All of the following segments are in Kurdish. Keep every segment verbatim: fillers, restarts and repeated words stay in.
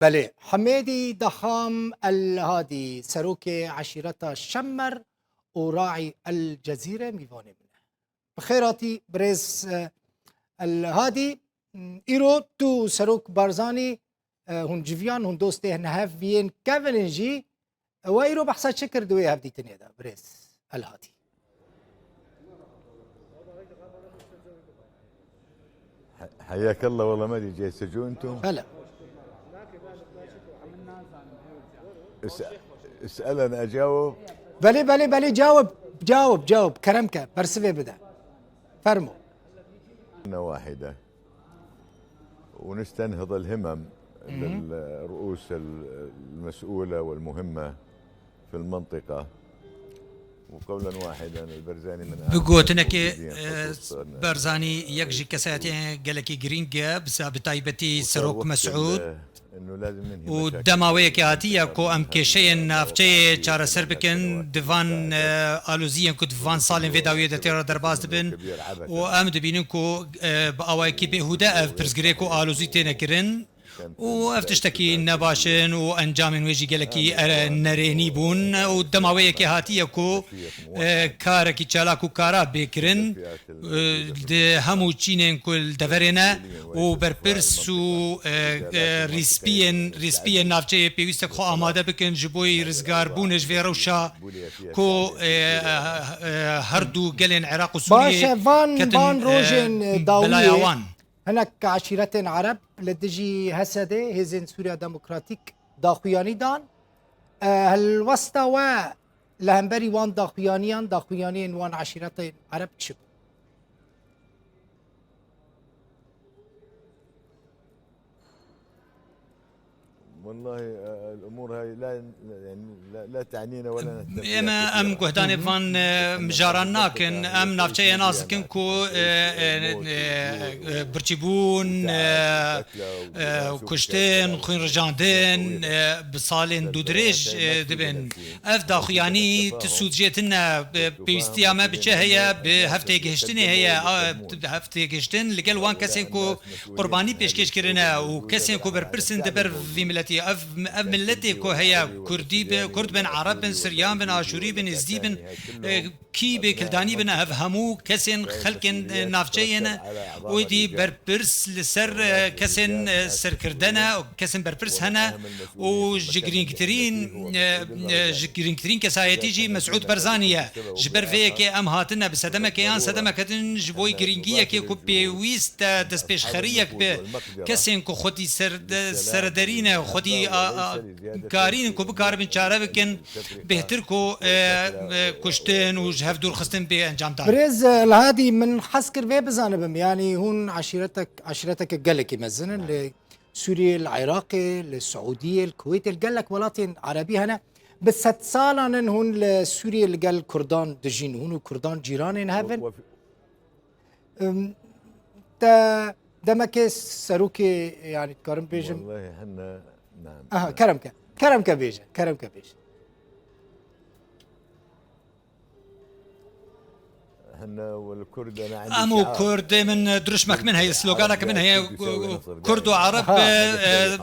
Belê, Hemêdî Daham El Hadî, serokê eşîreta Şemmer û Raî El Cezîre mîvanê min e. Bi xêr hatî birêz, e, El Hadî. Îro tu serok Barzanî, e, hûn civiyan, hûn dostê nehev yên kevin in jî, e, we îro behsa çi kir di wê hevdîtinê de, birêz El Hadî? حياك الله، والله ما ادري جاي يسجلوا انتم. Belê. اس... اسألن اجاوب. Belê, belê, belê, cawib, cawib, cawib. Kerem ke, bersivê bide. Fermo. واحدة. ونستنهض الهمم للرؤوس المسؤولة والمهمة في المنطقة. وقولا واحدا البرزاني من Bi gotinekê, e, Berzanî yek ji kesayetiyên gelekî girîng e, bi sa-, bi taybetî Serok Mesûd û dema wê yekê hatiye ku em kêşeyên navçeyê çareser bikin, di van, e, aloziyên ku di van salên vê dawiyê de tê re derbas dibin û em dibînin ku, e, bi awayekî bêhûde ev pirsgirêk û alozî têne kirin û ev tiştekî nebaş in û encamên wê jî gelekî, e, nerênî bûn û dema wê yekê hatiye ku, e, karekî çalak û kara bê kirin. Di hemû çînên ku li deverê ne û berpirs û, e, e, rîspiyên, rîspiyên navçeyê pêwîst e ku xwe amade bikin ji bo rizgarbûnê ji vê rewşa ku, e, e, e, her du gelên Iraq û Sûriyê Baş e, van, ketin, van e, rojên, e, belaya dawiyê wan. Hinek eşîretên Ereb li dijî H S D'ê, Hêzên Sûriya Demokratîk, daxuyanî dan. E, helwesta we li hemberî wan daxuyaniyan, daxuyaniyên wan eşîretên Ereb çi bû? والله، آه، الأمور هاي لا، يعني، لا، لا تعنينا ولا نهتم Em, فيها em كثيرا. guhdanê van, e, mijaran nakin. Em navçeyê nas dikin ku, e, e, e, e, birçîbûn, e, e, kuştin, xwîn rijandin, e, bi salên dûdirêj, e, dibin. Ev daxuyanî tu sûd jê tune, e, pêwîstiya me bi çi heye, bi hevtêgihiştinê heye, a, hevtêgihiştin li gel wan kesên ku qurbanî pêşkêş kirine û kesên ku berpirs in di ber vî miletî. Ev, ev miletê ku heye, Kurdî bi, Kurd bin, Ereb bin, Siryan bin, Aşûrî bin, Êzdî bin, e, kî bê kildanî bin, ev hemû kesên xelkên, e, navçeyê ne. Û êdî berpirs li ser, e, kesên, e, serkirde ne, kesên berpirs hene û ji girîngtirîn, e, e, ji girîngtirîn kesayetî jî Mesûd Barzanî ye. Ji ber vê yekê em hatine bi sedemekê yan sedemeke din ji bo girîngiyekê ku pêwîst e destpêşxeriyek bi kesên ku xwedî ser-, serederî ne, xwedî a, a, karîn ku bikaribin çare bikin, bêhtir ku, e, e, kuştin û ji hev dûrxistin bê encamdan. Birêz, e, El Hadî, min hez kir vê bizanibim, yanî hûn eşîretek, eşîreteke gelekî mezin in li Sûriyê, li Iraqê, li Siûdiyê, li Kuwêtê, li gelek welatên Erebî hene. Bi sedsalan in hûn li Sûriyê li gel Kurdan dijîn, hûn û Kurdan cîranên hev in. Im, te demekê serokê, yanî dikarim bêjim. والله حنا، نعم. Aha, kerem ke. Kerem ke bêje. Kerem ke bêje. حنا والكرد، أنا عندي Em û شعار. Kurdê min, dirûşmek min heye, sloganek min heye, Kurd û Ereb, e,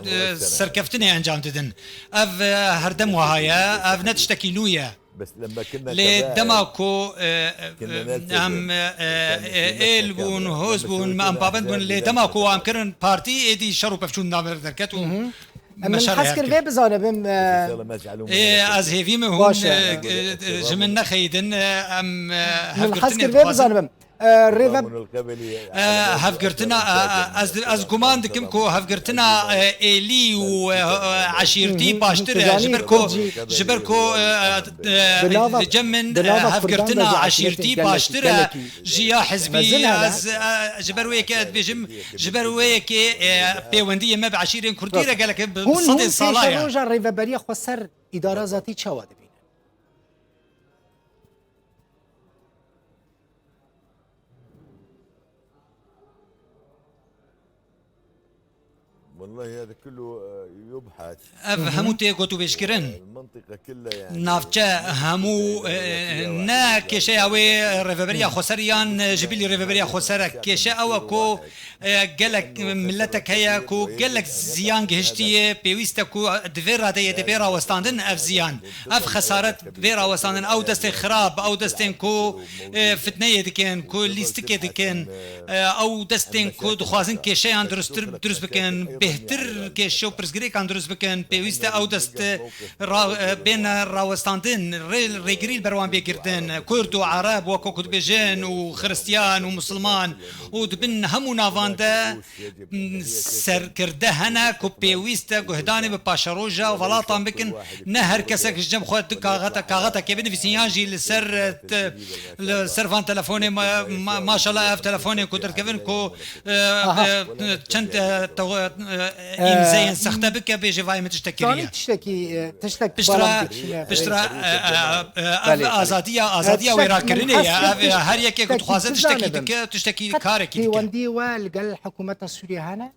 e, serkeftinê encam didin. Ev, e, herdem wiha ye, ev ne tiştekî nû ye. بس لما كنا Lê كبائر، dema ku, e, e, em, e, e, êl bûn, hoz bûn, me em pabend bûn, lê dema ku em kirin partî, êdî şer û pevçûn navê derket û Em, min hez kir vê bizanibim, e, ê, ez hêvî me hûn, e, e, ji min nexeyidin, e, em, e, Min hez hevgirtinê kir vê dixwazin. Bizanibim. E, rêve-, e, hevgirtina, e, e, ez, ez guman dikim ku hevgirtina, e, êlî û, e, e, eşîrtî baştir e, ji ber ku, ji ber ku, e, e, e, li cem min, e, hevgirtina eşîrtî baştir e ji ya hizbî. Ez, e, ji ber wê yekê ez dibêjim, ji ber wê yekê, e, pêwendiyê me bi eşîrên kurdî re gelek bi sedên sala ye. Hûn pêşeroja rêveberiya xweser îdara zatî çawa dibînin? والله هذا كله، آه، يبحث. Ev hemû tê gotûbêjkirin. المنطقة Navçe hemû, e, ne kêşeya wê rêveberiya xweser yan ji bilî rêveberiya xweser e. Kêşe ew e ku, e, gelek miletek heye ku gelek ziyan gihiştiye, pêwîst e ku di vê radeyê de bê rawestandin ev ziyan. Ev xesaret bê rawestandin, ew destên xirab, ew destên ku, e, fitneyê dikin, ku lîstikê dikin, e, ew destên ku dixwazin kêşeyan dirustir, dirust bikin, bêhtir kêşe û pirsgirêkan dirust bikin, pêwîst e ew dest, e, ra-, e, bên rawestandin, rê-, rêgirî li ber wan bê girtin. Kurd û Ereb, wek ku dibêjin, û Xiristiyan û Misilman û di bin hemû navan de, m, serkirde hene ku pêwîst e guhdanê bi paşeroja welatan bikin. Ne her kesek ji cem xwe du kaxeta, kaxetekê binivîsin yan jî li ser, e, te-, li ser van telefonê ma-, ma-, maşallah ev telefonên ku derdikevin ku, e, Aha. e, çend, e, tew-, e, Ee, îmzeyên sexte bike bêje vay min tiştekî Zanî riye. Tiştekî, e, tiştek Piştra, balam dikişîne. Piştra, e, e, e, ev Belê, belê. Azadiya, E, azadiya tiştek wêrakirinê min ye. Ev, e, tiştek, her yekê ku tiştek dixwaze tiştekî tizane bin. Dike, tiştekî Qet karekî dike. Pêwendî we li gel hikûmeta Sûriyê hene?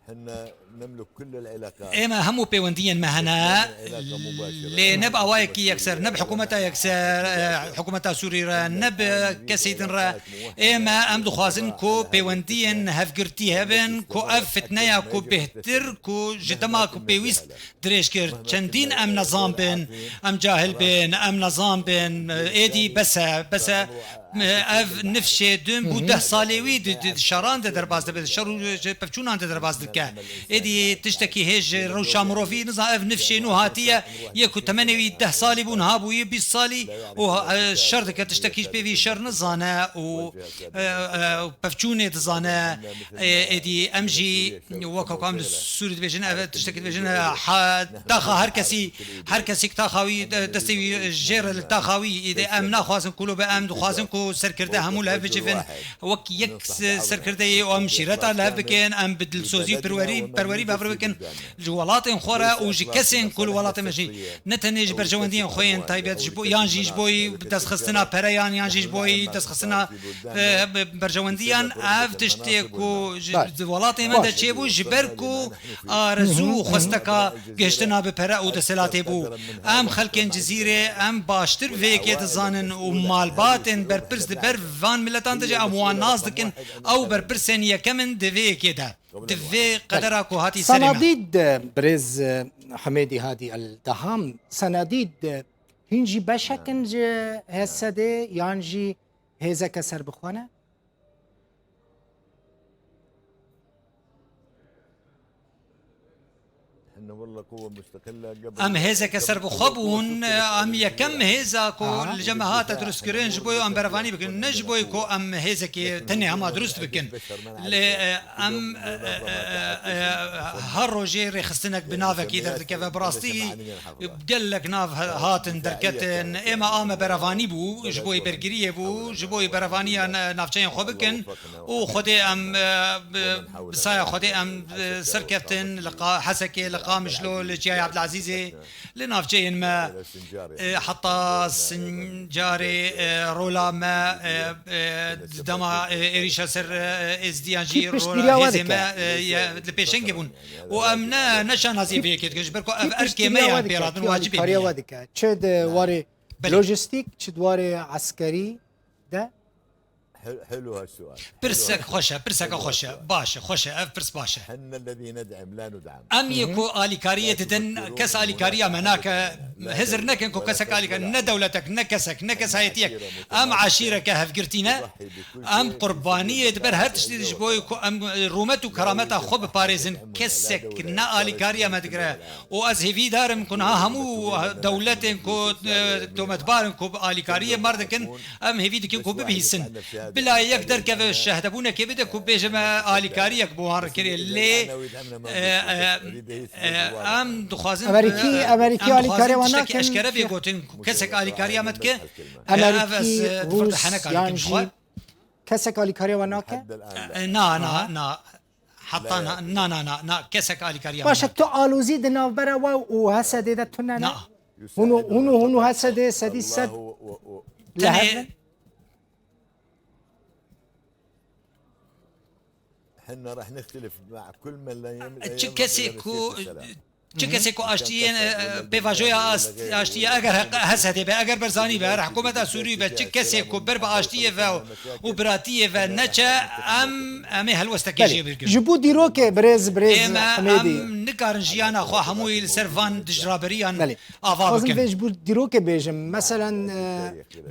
Hine nemluk kull el-ilaqat. Ême hemû pêwendiyên me hene, lê ne bi awayekî yekser, ne bi hikûmeta yekser, e, hikûmeta Sûrî re, ne bi kesê din re. Ême em dixwazin ku pêwendiyên hevgirtî hebin, ku ev fitneya ku bêhtir, ku ji dema ku pêwîst dirêj kir. Çendîn em nezan bin, em cahil bin, em nezan bin, êdî bes e, bes e. Ev nifşê din bû deh salê wî di, di, di şeran de derbas dibe, di şer û ji pevçûnan de derbas dike. Êdî tiştekî hêj rewşa mirovî, niza ev nifşê nû hatiye, yê ku temenê wî deh salî bû, niha bûye bîst salî û, e, şer dike, tiştekî ji pê vî şer nizane û, e, e, pevçûnê dizane. E, êdî em jî Weke ku em li Sûrî dibêjin, ev tiştekî dibêjin, e, ha, taxa her kesî, her kesî taxa wî, de-, destê wî jê re li taxa wî, îdê em naxwazin ku lo be, em dixwazin ku serkirde hemû li hev bicivin. Wek yek se-, serkirdeyê û em şîreta li hev bikin, em bi dilsozî û perwerî, perwerî bi hev re bikin. Ji welatên xwe re û ji kesên ku li welatê me jî, ne tenê ji berjewendiyên xwe yên taybet, ji bo, yan jî ji bo destxistina pereyan, yan jî ji bo destxistina e, be-, berjewendiyan, ev tiştê ku ji, Baş. Di welatê me de Baş. Çêbû, ji ber ku arezû û xwesteka gihiştina bi pere û desthilatê bû. Em xelkên Cizîrê, em baştir vê yekê dizanin û malbatên berpirs di ber van miletan de jî em wan nas dikin, ew berpirsên yekem in di vê yekê de. Di vê qedera ku hatî serê me. Sanadîd, e, birêz, e, Hemêdî Hadî El Deham, sanadîd, e, hîn jî beşek in ji H S D yan jî hêzeke serbixwe ne? Em hêzeke serbixwe bûn, em yekem hêza ku Aha. Li cem me hate dirustkirin ji bo em berevanî bikin, ne ji bo ku em hêzekê tenê hema dirust bikin. Lê, e, em, e, e, e, e, e, her rojê rêxistinek bi navekî derdikeve. Bi rastî gelek nav ha-, hatin derketin. Êma a me berevanî bû, ji bo bergiriyê bû, ji bo berevaniya na-, navçeyên xwe bikin û Xwedê em, e, bi, bi saya Xwedê em, e, serkeftin li Qa-, Hesekê, li Qamişlo, li Çiyayê Ebdilezîzê, li navçeyên me, e, heta Sincarê, e, rola me, e, e, di dema, e, êrîşa ser, e, êzdiyan jî Kî rola piştgiriya we hêzê dike? Me, e, ye, li pêşengê bûn. Û em ne, ne şanaziyê vê yekê dikin, ji ber ku ev Kî erkê me piştgiriya ye we em pê dike? Radin, Kî wacibê me alîkariya ye. We dike? Çi di warê Belê. Lojistîk, çi di warê eskerî de? Pirsek xweş e, pirseka xweş e. Baş e, xweş e, ev pirs baş e. Em yê ku alîkariyê didin, kes alîkariya me nake, hizir nekin ku kesek alîkar-, ne dewletek, ne kesek, ne kesayetiyek. Em eşîreke hevgirtî ne. Em qurbaniyê diber her tiştî ji bo ku em, e, rûmet û kerameta xwe biparêzin. Kesek ne alîkariya me digire. Û ez hêvîdar im ku niha hemû dewletên ku, e, tometbar in ku bi alîkariyê me dikin, em hêvî dikin ku bibihîsin. Bila yek derkeve şehdebûnekê bide ku bêje me alîkariyek bi wan re kirê. Lê, e, e, e, em dixwazin, Amerîkî, e, Amerîkî em alîkarê dixwazin wan tiştekî nakin. Eşkere bê gotin ku kesek alîkariya me dike, e, ev ez, Amerîkî, e, di vir de Rûs, henek yan alîkim jî xwe. Kesek alîkariya wan nake? E, na, na, Aha. Na. Heta na, na, na, na, na, kesek alîkariya Baş e, min nake. Tu alozî di navbera we û H S D de tune ne? Na. Hûn û, hûn û, hûn û H S D sedî sed li Tenê hev in? حنا رح نختلف مع كل من لا يم- لا Çi يملك kesê ku, لمسية السلام. Çi kesê ku aştiyê, e, e, pêvajoya ast-, aştiyê eger heq-, H S D be, eger Barzanî be, eger hikûmeta Sûrî be, çi kesê ku ber bi aştiyê ve û biratiyê ve neçe, em, em ê helwestekê Belê. jê bigirin. Ji bo dîrokê birêz, birêz Ême, Hemêdî. Em nikarin jiyana xwe hemûyî li ser van dijraberiyan Belê. ava Xwazim bikin. vê ji bo dîrokê bêjim. Meselen, e,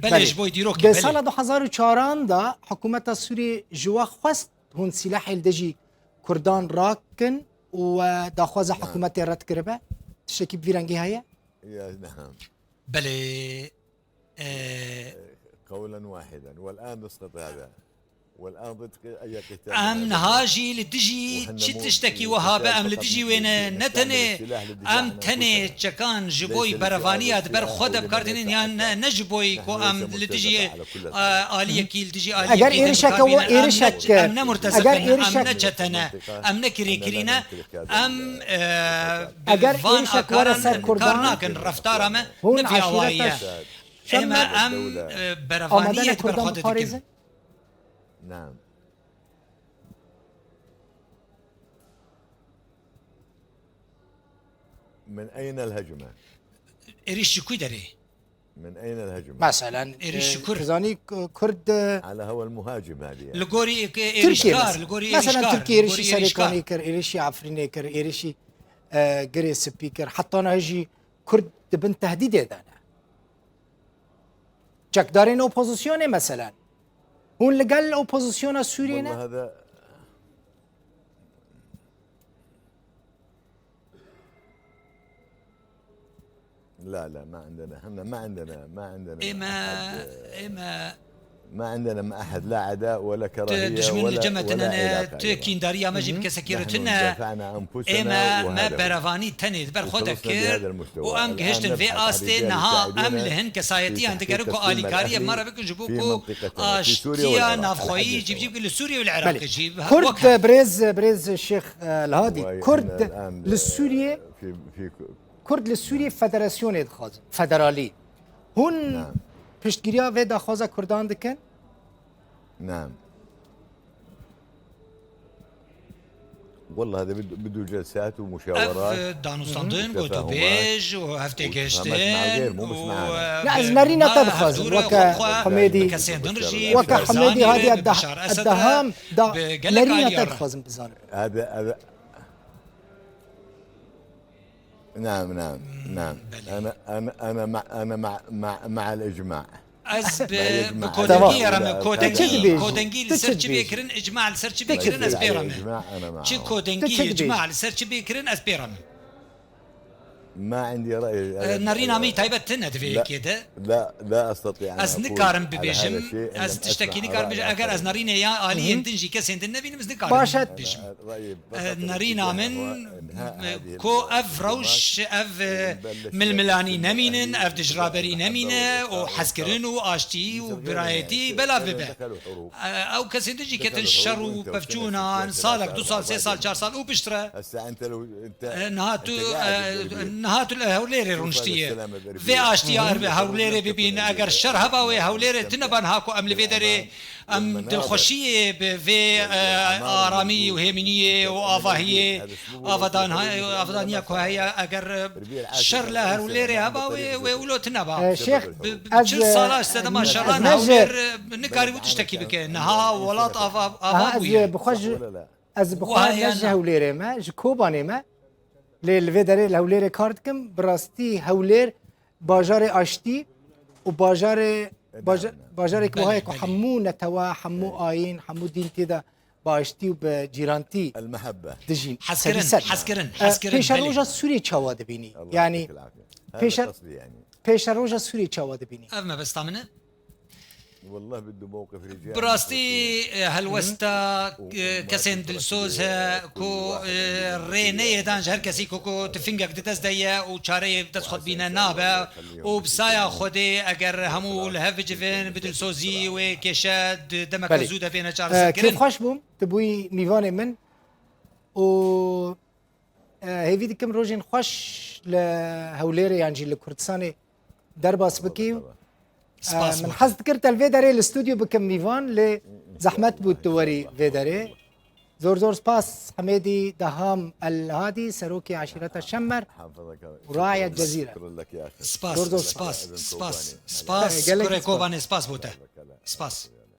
Belê, Belê. ji bo dîrokê, Di belê. sala du hazar û çaran de hikûmeta Sûrî ji we xwest hûn sîlehê li dijî Kurdan rakin û, e, daxwaza Na. hikûmetê red kiribe? Tiştekî bi vî rengî heye? Ya, na. Belê, e, قولا واحدا. والآن نسقط هذا. والآن ضد أي قتال. Em niha jî li dijî çi tiştekî wiha be, em li dijî wê ne, ne tenê em tenê çekan ji boy berevaniya di ber xwe de bi kar tînin, yan ne, ne ji boy ku em li dijî, e, aliyekî, li dijî aliyekî Eger din êrişeke bikar bînin, we-, em ne, êrişeke, em ne murteziq eger in, em êrişek- ne çete ne, em ne kirêkirî ne, em, e, bi Eger van êrişek were akaran ser kar Kurdan, nakin, reftara me hûn ne vî awayî ye. eşîreta Ême Şemmet em, e, berevaniyê amadene di ber Kurdan xwe de dikin. biparêzin? نعم. من أين الهجمة؟ Êrîş ji ku derê? من أين الهجمة؟ Meselen, Êrîş e, ji kur? tu zanî Ku-, Kurd, e, على هوى المهاجم هذه. Li gorî êk-, Tirkiye êrîşkar, mes-, li gorî mesela êrîşkar, Tirkiye li êrîşî gorî êrîşkar. Serêkanê kir, êrîşî Efrînê kir, êrîşî, e, Girê Spî kir. Heta niha jî Kurd di bin tehdîdê de ne. Çekdarên opozisyonê meselen. Hûn li gel opozisyona Sûriyê ne? والله هذا لا، لا، ما عندنا، احنا ما عندنا، ما عندنا مع Ême, أحد، ême ما عندنا مع أحد لا عداء ولا tu كراهية dijmin li ولا، cem me ولا tine ne, علاقة tu أيضًا. kîndariya me jî bi kesekî re نحن tune. دافعنا عن أنفسنا Ême, me وهذا هو. berevanî tenê di ber xwe de وخلصنا kir بهذا المستوى. û em الآن gihiştin vê نبحث عن astê. رجال Niha em li يساعدونا hin في kesayetiyan تسليم digerin ku الأهداف alîkariyê me re bikin ji bo في ku منطقتنا، في سوريا aştiya والعراق. navxweyî أتحدث cîbicî هو. bikin li Sûriyê û li Iraqê Belê. jî. Kurd, wayî, e, birêz, birêz Şêx, e, Lihadî, Wayî, Kurd hene li الآن Sûriyê, في، في Kurd li Sûriyê federasyonê dixwazin, federalî. Hûn نعم. piştgiriya vê daxwaza Kurdan dikin? نعم. والله هذا بده، بده جلسات Ev, ومشاورات e, danûstandin, وتفاهمات gotûbêj û heftê واتفاقات مع gihiştin الغير، مو بس û, معنا. e, Ne, ez bi nerîna me te dixwazim, hevdûr weke xwe, xwe, Hemêdî, bi kesên din re jî, weke bi Hemêdî Barzanî hadiye re, bi Eddeh-, Beşar Esed re, Eddeham da bi gelek nerîna aliyê te re. dixwazim bizanim. هذا، هذا، نعم، نعم، نعم. Belê. أنا، أنا، أنا مع، أنا مع، مع، مع الإجماع. Ez bi, bi kodengî Tamam. Ye re me, kodengî, Çi dibêjî? Kodengî li ser çi bê kirin, icma li ser çi bê kirin, ez pê re me. Çi kodengî, icma li ser çi bê kirin, ez pê re me. ما عندي رأي. E, nerîna min taybet tune di vê yekê de. لا، لا أستطيع أن Ez أقول nikarim على هذا bibêjim, الشيء إن ez لم tiştekî أسمع nikarim bibêjim. رأي Eger ez آخرين. nerînê ya aliyên din jî kesên din nebînim, ez nikarim bibêjim. E, nerîna min, e, ku ev rewş, ev, e, milmilanî nemînin, ev dijraberî nemîne û hezkirin û aştî û birayetî belav bibe. E, ew kesên din jî ketin şer û pevçûnan, salek, du sal, sê sal, çar sal û piştre. E, niha tu, e, niha tu li Hewlêrê rûniştiye. Vê aştiya er bi Hewlêrê bibîn, eger şer heba wê Hewlêrê tune ba niha ku em li vê derê Em dilxweşiyê bi vê, e, aramî û hêminiyê û avahiyê, avadan-, avadaniya ku heye, eger, e, şer li Hewlêrê heba, wê, wê wilo tune ba. E, Şêx, Bi, bi ez, çil e, sala sedema ez şeran ne ji Hewlêr, e, nikarîbû tiştekî bike. Niha welat ava, ava Aha, ez, bûye. e, bi xwe ji, ez bi xwe Wahayana. ne ji Hewlêrê me, ji Kobanê me. Lê li vê derê li Hewlêrê kar dikim. Bi rastî Hewlêr bajarê aştî û bajarê, E, baja-, ne, ne. bajarek Belê, wiha ye ku belê. hemû netewa, hemû Belê. ayîn, hemû dîn tê de bi aştî û bi cîrantî El mehebbe. dijîn. Hezkirin, Serî ser. hezkirin, E, hezkirin, Pêşeroja belê. Sûriyê çawa dibînî? Allah Yani, yacطيك العافية. Hada pêşer-, qasdî yani. Pêşeroja Sûriyê çawa dibînî? Ev mebesta min e. والله بده موقف رجال Bi rastî, e, helwesta, e, kesên dilsoz he ku, e, rê neyê dan ji her kesî ku, ku tifingek di dest de ye û çareyê bi dest xwe dibîne nabe û bi saya Xwedê eger hemû li hev bicivin bi dilsozî wê kêşe di demeke Belê. zû de bêne E, çareserkirin. Kêfxweş bûm, tu bûyî mîvanê min û E, hêvî dikim rojên xweş li Hewlêrê yan jî li Kurdistanê derbas bikî. Spas E, min bo te. hez dikir te li vê derê li stûdyo bikim mîvan, lê zehmet bû tu werî vê derê. Zor zor spas Hemêdî Daham El Hadî, serokê eşîreta Şemmer û raya Cezîre. Spas, Zor zor spas, spas. spas, spas. Gelek Kurê spas. Kobanê, spas bo te. Spas.